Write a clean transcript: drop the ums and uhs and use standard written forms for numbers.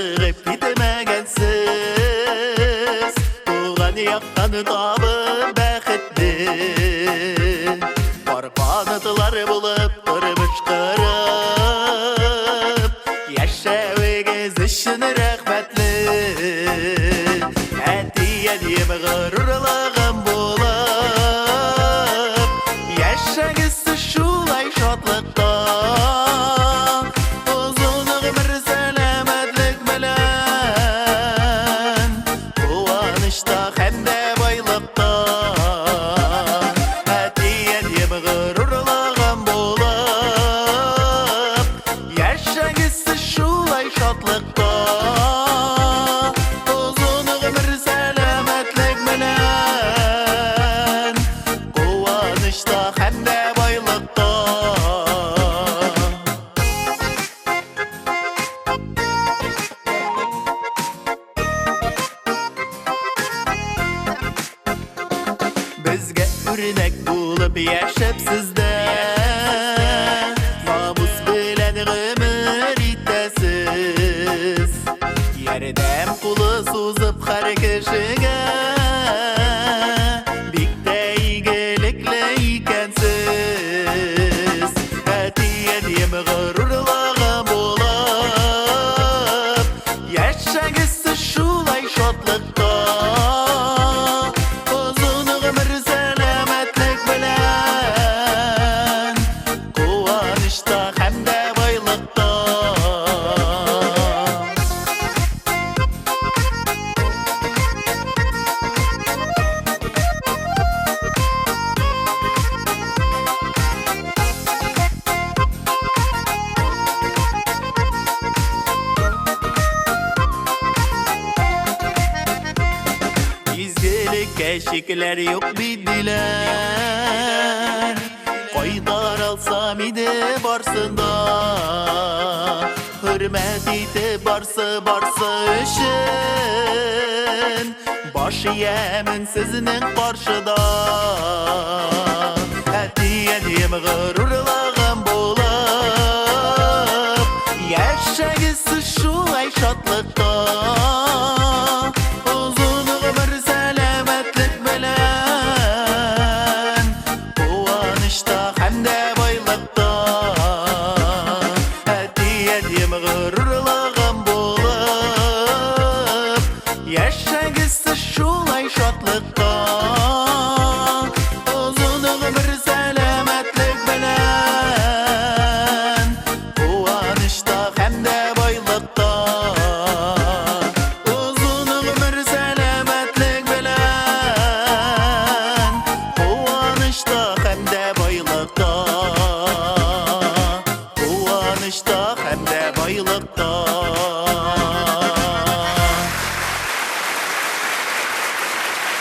Чыгып китмәгәнсез, туган яктан табып бәхетне. Пар канатлар булып тормыш корып, яшәвегез өчен рәхмәтле. Әти-әнием горурлыгым булып, яшәгез шулай шатлыкта. Озын гомер, сәламәтлек белән, куанычта һәм дә байлыкта. Әти-әнием горурлыгым булып, яшәгез шулай шатлыкта. Озын гомер, сәламәтлек белән, куанычта һәм дә байлыкта. Безгә үрнәк булып яшәп сездә, намус белән гомер итәсез. Ярдәм кулы сузып һәр кешегә, бик тә игелекле икәнсез. Әти-әнием горурлыгым булып, яшәгез шулай шатлыкта. Озын гомер, сәламәтлек белән, куанычта һәм дә байлыкта. Изгелеккә чикләр юк бит диләр. Кайтар алсам иде барсын да. Хөрмәт итеп барсы барсы өчен, баш иямен сезнең каршыда. Әти-әнием горурлыгым булып, яшәгез шулай шатлыкта. Озын гомер, сәламәтлек белән, куанычта һәм дә байлыкта. Әти-әнием горурлыгым булып, яшәгез шулай шатлыкта.